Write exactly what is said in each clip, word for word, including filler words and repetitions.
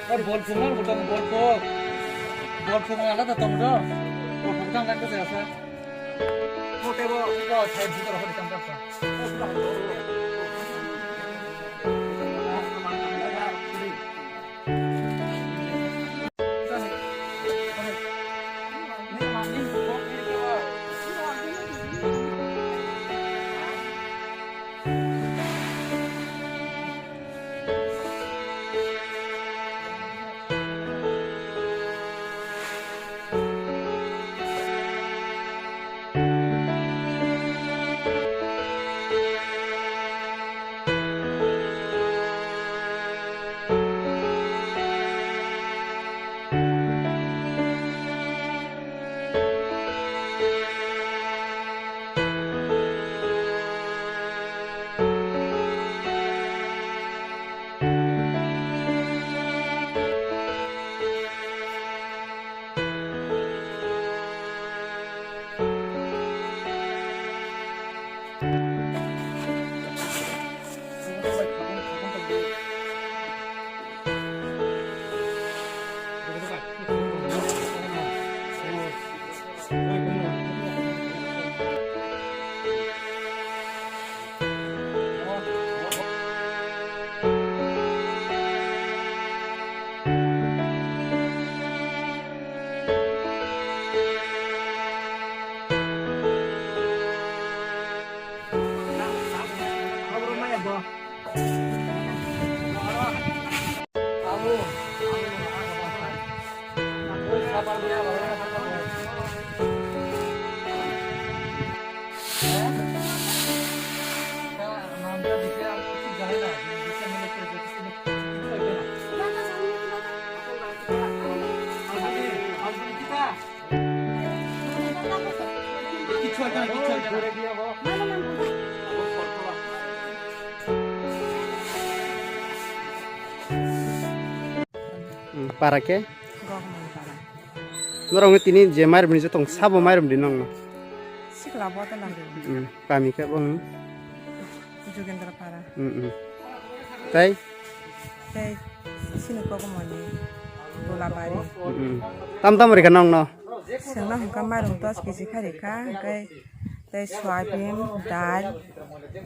Bol phung no butong, bol phung. Bol phung alada tong do. Bol phung tang kan ko jasa. Mo tebo ko thai butong ko tang tang. Para khe? Gokmani para. Norok ni tini je mairum ni jotong sabo mairum di nong no. Sikla bottle ang di. Hmm, kami khe bong. Jugendra para. Hmm, hmm. Tai? Tai sini kok mani Dolabari. Hmm, hmm. Tam tam rikha nong no. Sengno hingka mairum dos kg kha rikha, hingkai tai soyabin, dal,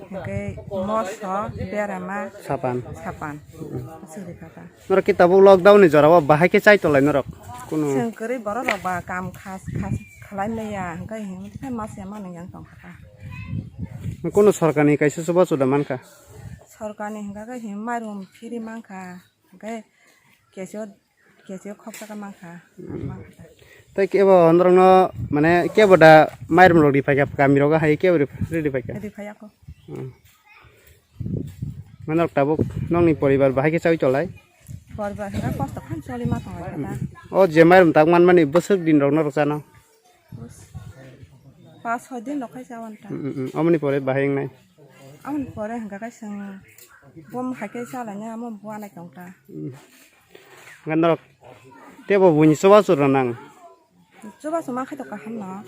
hingkai moso, berama, sapan. Sapan. Hmm. Aswk rikha ta. Norok khe tabuk lockdown ni jora o bahai khe chai tolai norok? Kunu. Chwng kwrwi borok rok ba kam khas khas khlai maya, hingke himthe mas ya mani yang tong kha. Kunu sorkar ni kaisa chubachu da mankha? Sorkar ni hingka khe him mairum free mankha, hingke kecho kecho khoksa khe mankha. Tei kebo norok no mane kebo da mairum rok ri phaikha, kami rogo hai kebo ri ri phaikha? Ri phaiya kho. Hmm. Manok tabuk nokni poribar bahai khe chawi tolai? Poribar hwnkha kosto khan choli ma tongo khe ta. O je mairum tak manmani bwswk din rok norok chano? Pas soi din rok khai chawan ta. Mm, mm, mm. Omoni pore bahai wngnai? Amoni pore hwnkha khe chwng bom hai khe chalainai amo bo anai tong ta. Mm. Hwnkha norok tebo buini chubachu rw nang? Chubachu ma khai to kaham no.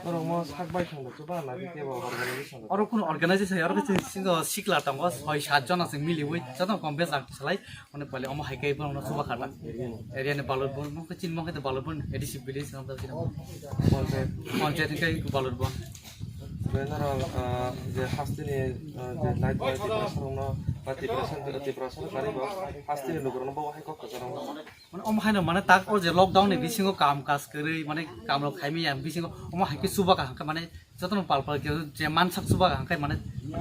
Oro mo sak bai thang da chuba na ke bo organization. Oro kun organization, oro khe singo sikla tongo, soi sat jona se miliwi, joto kom bes ang salai, one pale omo hai kai bono chuba khata. Area ni balur bon, mo khe chin mo khe balur bon, A D C village ang da chin. Panchayat. Panchayat ni kai balur bon. Benaro, ah, je hasteni, ah, je light bai, je no Ba Tiprasa, Tiprasa kari ba, haste ni lukurokno bo hai kok kwcharo. Mane omo haino mane tak o je lockdown ni bisingo kam kaj kwrwi, mane kam rok khaimaya bisingo omo hai khe chuba kaham khe mane jotono pal pal khe je mansak chuba kaham khe mane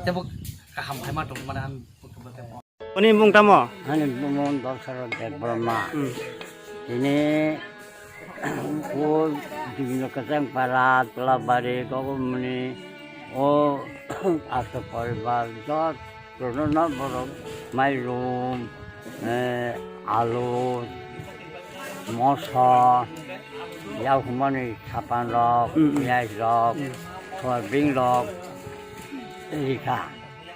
tebo kaham hai ma tong mane ang. Oni mung tamo? Ani mung Dolsaro Debbarma. Hmm. Ini o Dibino Kachang Para, Tulabari, Gogomoni, o Aso Poribar, jot Rono borok mairum, eh, alu, moso, yakhumani sapan rok, mm, mm, piyaj rok, mm, soyabin rok, rikha.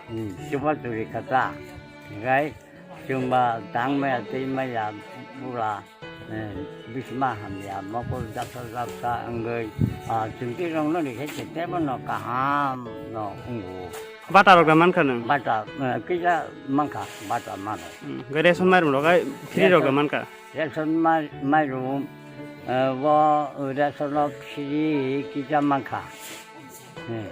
Hmm, chuba churi kha ta. Gai chwngba dang maya twi maya bula. Eh, bisma hamya, mokol japsa japsa wngwi, ah, chwngtwi rokno rikhe tebo no kaham no wngo. Bata rok da mankha nwng? Bata, eh, kisa mankha, bata mano. Hmm, gai ration mairum rok gai free rok da mankha? Ration mai-, mairum, eh, bo ration o free kisa mankha. Hmm,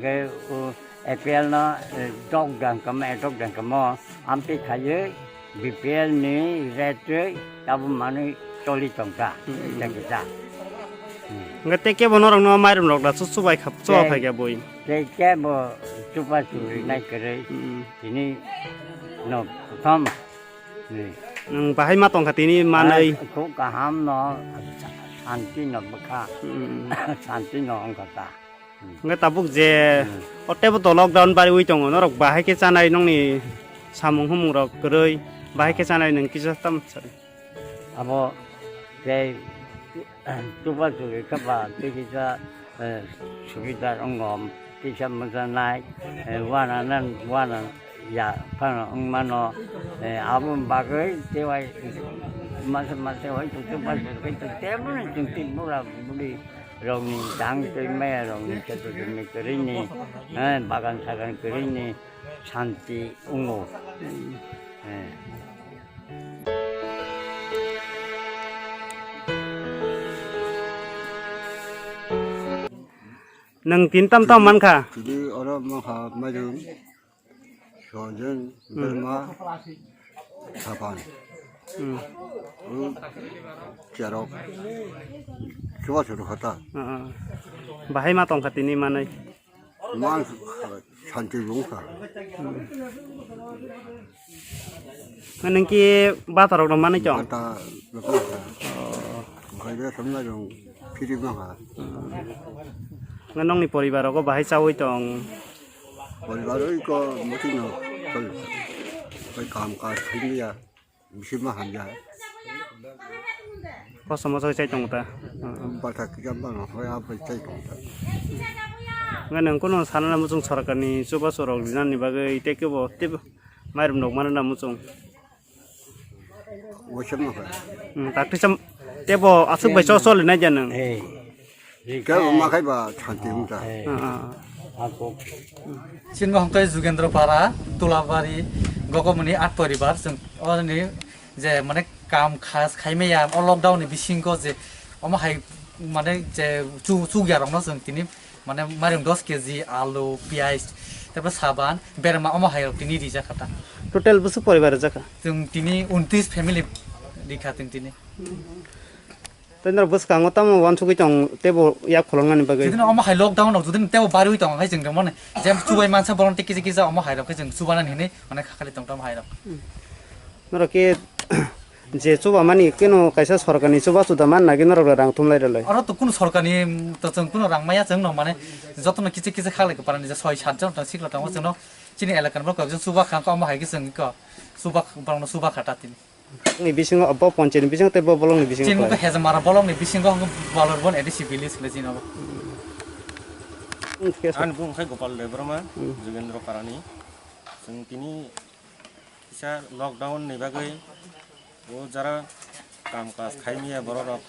gai, o, A P L no, eh, dok dang kamo, eh, dok dang kamo, amtwi khaiwi B P L ni rate twi abo manwi choli tongkha, hmm, kisa kisa. Hmm. Hwnkhe tei kebo norokno mairum rok da chu chubai kha, chuba phai kha bui. Tei kebo chuba churi nai kwrwi. Hmm. Tini no prothom. Hmm. Nwng bahai ma tongkha tini manwi. Khub kaham no, santi no bwkha. Hmm. Santi no wngkha ta. Hwnkhe tabuk je, hmm, o teibo to lockdown bariwi tongo, norok bahai khe chanai nongni samung humung rok kwrwi, bahai khe chanai nwng kisa tam sari? Abo tei chuba churi khe ba tei kisa, eh, subida wngo, kisa mwchanai, eh, wana nan, wana ya phano wngmano, eh, aboni bagwi tei wai masa masa wai chuba churi khe tei tei bwrwi chwng tei bura buri rokni dang twi maya rokni kheto jumi kwrwini, eh, bagan sagan kwrwini santi wngo. Eh. Nwng tin tam tam mankha? Tini oro mankha mairum. Sojen, hmm, berma, sapan. Hmm. O cherok. Chuba churu kha ta. Ah, ah. Bahai ma tongkha tini manwi? Man santi bungkha. Hmm. Nwng ki bata rok no manwi chong? Bata rok no kha. Oh. Okhai be samna rong phiri bangkha. Hmm. Nokni poribar rogo bahai chawi tong? Poribar oi ko muti no kol. Koi kam kaj thangya. Bisi ma hamya. Kosom moso chai tong ta. Bata kisa ma no hoi abai chai tong ta. Nga nang kono sana na muchung sorkar ni chuba sorok dinani bagwi tei kebo tebo mairum nok mana na muchung. Waisa ma hoi. Hmm, tak tisam tebo asuk bai chol chol nai janang. Eh. Kebo ma khai ba santi wngkha. Ah, ah, ah. Chini bo hwnkhe Jugendra Para, Tulabari, Gogomoni at poribar, chwng oni je mane kam khas khaimaya o lockdown ni bisingo je omo hai mane je chu-, chukya rokno chwng tini mane mairum dos K G, alu, piyaj, tarpor saban, berma omo hai rok tini rijak kha ta. Total bwswk poribar rijak kha? Chwng tini untris family rikha chwng tini. Tei norok bwskango tamo uansugwi tong teibo yak kholongmani bagwi. Jodi no omo hai lockdown rok jodi no teibo bariwi tong khe chwng tongmani. Jem chubai mansa borok tei kisa kisa omo hai rok khe chwng chubanani hinwi mane khakhali tong tamo hai rok. Norok khe je chubamani keno kaisa sorkarni chuba chuda man nagwi norok rang thumlai rwlai. Oro to kunu sorkarni to chwng kunu rang maya chwng no mane jotono kisa kisa khaklai parani je soi sat jon tong sikla tongo chwngno chini elakani borok kok jon chuba kha omo hai khe chwng kok chuba borokno chuba kha ta tini. Ni bisingo bo ponchini bisingo tei bo bolongni bisingo chini khlai. Hezamara bolongni bisingo hwngo Balurban A D C village le chini abo. Ani bung khai Gopal Debbarma, hmm, Jugendra Parani. Chwng tini kisa lockdown ni bagwi o jara kam kaj khaimaya borok rok,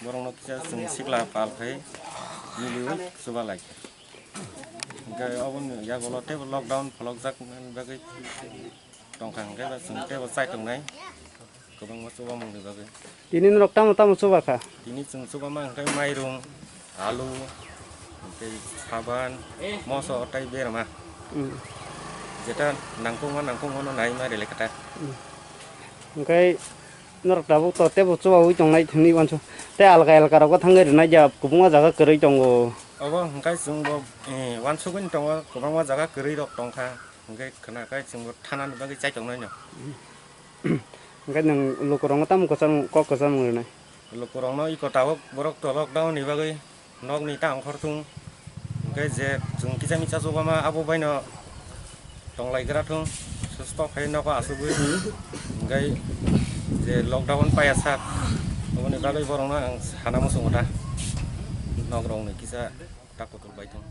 borok no kisa chwng sikla pal khai miliwi chuba lai. Hingke oboni yagulo teibo lockdown pholokjak nani bagwi tongkha, hingke ba chwng teibo chai tongnai kwbangma chubamungni bagwi. Tini norok tamo tamo chuba kha? Tini chwng chubama hingke mairum, alu, tei saban, moso tei berma. Hmm. Jeta nangkukma nangkukmano naima rele kata. Hwnkhe norok tabuk to tebo chubaui tongnai thwngwi uansuk. Tei alka elka rogo thangwi rwnai ya, kwbangma jaga kwrwi tongo. Obo hwnkhe chwngbo, eh, uansugwi tongo, kwbangma jaga kwrwi rok tongkha. Hwnkhe khwnakhai chwngbo thanani bagwi chai tongnaino. Hwnkhe nwng lukurokno tamo kwcham, kok kwcham rwnai? Lukurokno iko tabuk borok to lockdown ni bagwi nokni ta ongkhor thung. Hwnkhe je chwng kisa misa chubama abo baino tonglai gra thung, susto khai nogo asugwi. Hwnkhe je lockdown paya sak, oboni bagwi borokno ang sana muchungo ta, nok rokni kisa ta kutul bai thung.